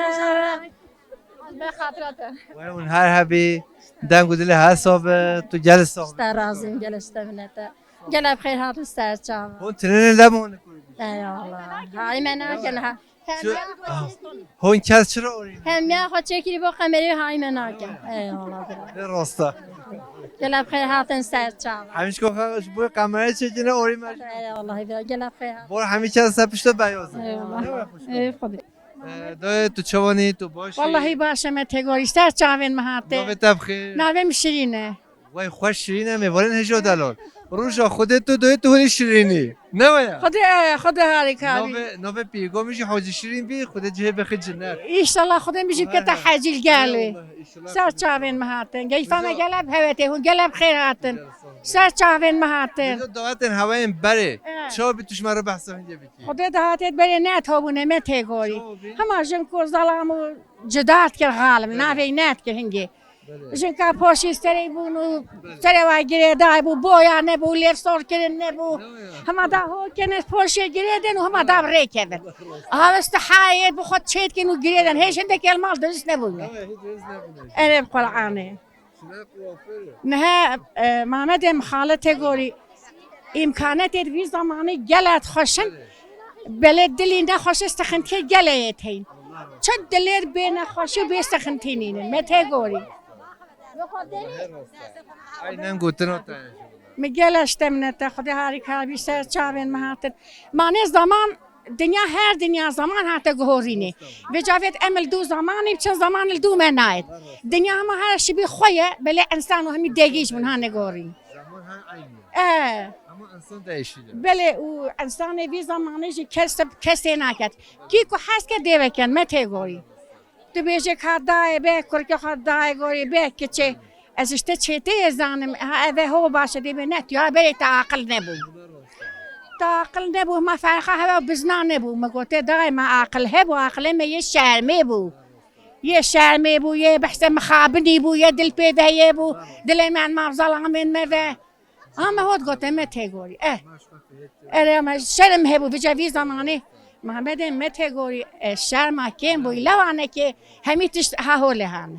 Be xatira te. Wey hûn her hebî, deng û dilê her sax be, tu gelê sax be. Te razîm, gelê ji te minete. Gelê bi xêr hatin ser çava. Hûn tinêne leb hûn. Eyvallah. Hay me nake niha. Hûn kes çira orî? Hem ya xwe çêkirî bo qemerê hay me nake. Eyvallah bira. Ne rasta. Gelê bi xêr hatin ser çava. Hemî ji xwe ji bo qemerê çêkine orî me. Eyvallah bira. Gelê bi xêr hatin. Bor hemî kes ser pişto beyaz. Eyvallah. Ey Xwedê. Ee, dayê, tu çawanî, tu baş î? Wallahî baş e, me têgorî, ser çavên me hate. Navê te bi xêr? Navê min Şirîn e. Wey xweş Şirîn e, mêvanên hêja delal. Roja Xwedê tu dayê tu hûnî Şirînî. Ne waya? Xwedê, e, Xwedê harîka bî. Navê, navê pîrgo min jî Hacî Şirîn bî, Xwedê cihê bixî cinet. Înşallah Xwedê min jî bikete hecî li gel wê. Eyvallah, înşallah. Ser çavên me hatin. Geyfa me gelek bi hewe tê, hûn gelek bi xêr hatin. Ser çavên me hatin. Dawetên hewayên berê. E. Çawa bî tu ji me re behsa hingê bikî? Xwedê dahatê berê nethabûne me têgorî. Çawa bî? Hema jin ku zelam û cida dikir xalim, navê nedikir hingê. Belê. Jinka poşî serê bûn û serê wa girêday bû, boya nebû, lêv sor kirin nebû. Hema da ho kene poşê girêdin û hema da rê kevin. Aha, weste hayê bi xwe çêdikin û girêdin. Hêj hindek el mal dirist nebûne. Erê bi Qur'anê. Niha, e, Mamedê min xaletê gorî, îmkanetê di vî zamanî gelek xweş in. Belê dilî nexweş e, sexintiyê gelê yê teyîn. Çi dilêr bê nexweşî û bê sexintî nînin. Me tê gorî. Aynen gotina te. Mi gelek ji te minete, Xwedê harîka bî ser çavên me hatin. Manê zaman Dinya her dinya zaman hate guhorînê. Vê cavêt em li dû zamanî biçin, zaman li dû me nayêt. Dinya hema her şibî xwe ye, belê insan û hemî degîş bûn ha negorîn. Zaman her aynı. E. Ama insan değişiyor. Belê û insanê vî zamanê jî kes kesê naket. Kî ku hez ke dê veken, me tê gorî. Tu bêjê ka dayê be, kurkê xwe dayê gorî be kiçê. Ez ji te çêteyê zanim, ha, eve ho baş e, dê be ne, tu ya berê te aqil nebû. Te aqil nebû, ma ferqa heve bizna nebû. Me gote dayê me aqil hebû, aqilê me yê şermê bû. Yê şermê bû, yê behse mixabinî bû, yê dilpêveyê bû. Dilê me ma zalamên me ve. Ama hot gote me tê gorî. Eh. Erê ama şerm hebû, vêca vî zamanê Mehmedê me tê gorî, e, şerma kêm bû. Lewanekê hemî tişt ha holê hane.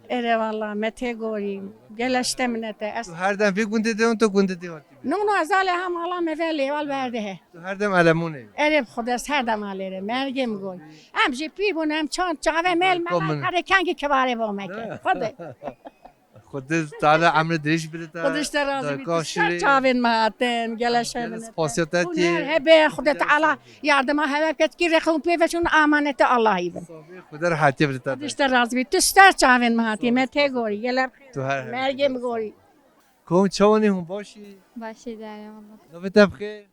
Erê valla me tê gorî. Gele işte minete. Ez Tu her dem vî gundê de yon, tu gundê de hatî. No, no, ez alê ha mala me ve lêwal berde he. Tu her dem elemunê. Erê bi Xwedê ez her dem alê re. Mergê mi gorî. Em jî pî bûn, em çand çave mel me Komine. Hadi kengî kevare bo me ke. Xwedê. Xwedê Teala emrê dirêj bide te. Xwedê ji te razî bî. Tu ser çavên me hatin, gele şermin. Spasiya te tê. Hebe Xwedê Teala yardima heve bike, kî rexûn pê veçûn amanete Allahî bin. Xwedê rehatiyê bide te. Xwedê ji te razî bî. Tu ser çavên me hatî, me tê gorî, gele. Tu her Mergê mi gorî. Kom çawanî hûn başî? Başê dayê valla. Navê te bixê?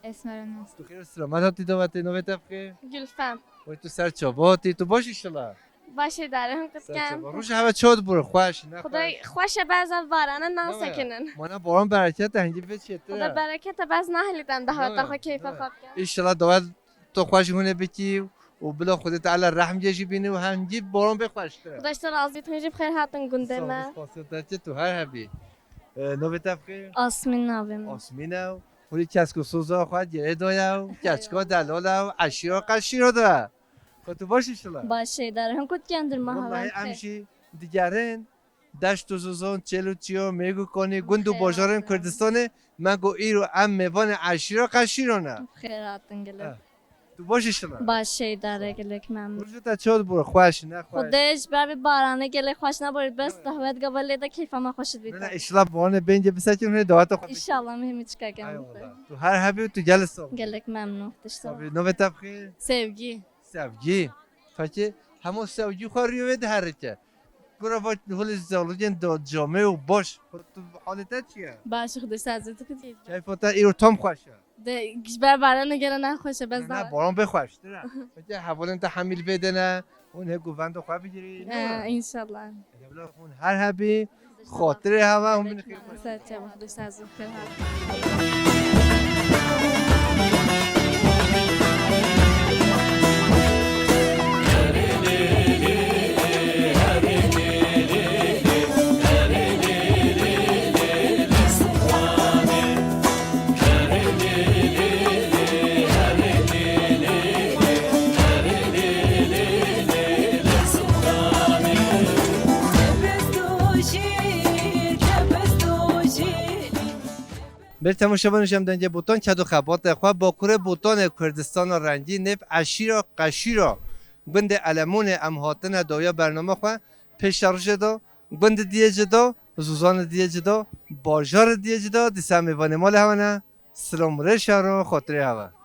Esmer Enes. Tu xêr û selamet hatî dawetê, navê te bixê? Gülfem. Wey tu ser çava hatî, tu baş îşila? Başê dare, hûn qet kem. Roja heve çawa dibû, xweş, ne xweş? Xwedê xweş e, beza barana nasekinin. Mana baran bereket e, hingî vê çêtir e. Xwedê bereket e, bez nahilî dem dahweta xwe keyfa xwe bikim. Îşila dawet tu xweş hûnê bikî û bila Xwedê Teala rehm gê jî bînî û hingî baran bê xweştir e. Xwedê ji te razî bît, hûn jî bi xêr hatin gundê me. Sağ ol, spasiya te tê, tu her hebî. E, navê te bixê? Asmîn navê min. Asmîn e. Hûn ê kesk û soza xwe girê daye û keçka delal e û eşîra qeşîra de. Xwe tu baş îşila? Başê dare. Hûn kut kendir me Wallahî em jî digerin deşt û zozan, çêl û çiyan, mêrg û kanî, gund û bajarên Kurdistanê, me got îro em mêvanê eşîra qeşîra ne. Xêr hatin gelek. Eh. Tu baş îşila? Başê dare, gelek memnun. Roja te çawa dibû, xweş, ne xweş? Xwedê ji ber vê baranê gelek xweş nebû, bes dahwet gava lê de keyfa me xweş dibî. Ne, ne, îşila baranê bêngê bisekin, hûn ê daweta xwe bikin. Înşallah, me hemî çika kem. Eyvallah. Tu her hebî û tu gelek sax bî. Gelek memnun, Xwedê ji te razî. Navê te bixê? Sevgi. Sevgi. Peki, hema sevgi xwe rûyê wê diherike. Kura va holê zalogên da camê û baş. Tu halê te çi ye? Baş, Xwedê ji te razî bî. Keyfa te îro tam xweş e. De, ji ber baranê gele ne xweş e, bes Ne, daha. Ne, baran bê xweştir e. Peki hevalên te hemî li vê de ne? Hûn hê govenda xwe bigirî, ne? Ee, înşallah. Hûn her hebî, xatirê heve hûn bin xêr. Ser çava, Xwedê ji te razî bî. Ber temaşevanê ji em dengê Botan ked û xebatê xwe, Bakurê Botanê Kurdistana Rengî, nêv eşîra Qeşîra gundê Elemonê em hatine dawiya bername xwe. Pêşerojê de gundê diyê cida, zozanê diyê cida, bajarê diyê cida, dîsa em mêvanê malê hewe ne. Silam rê şero, xatirê hewe.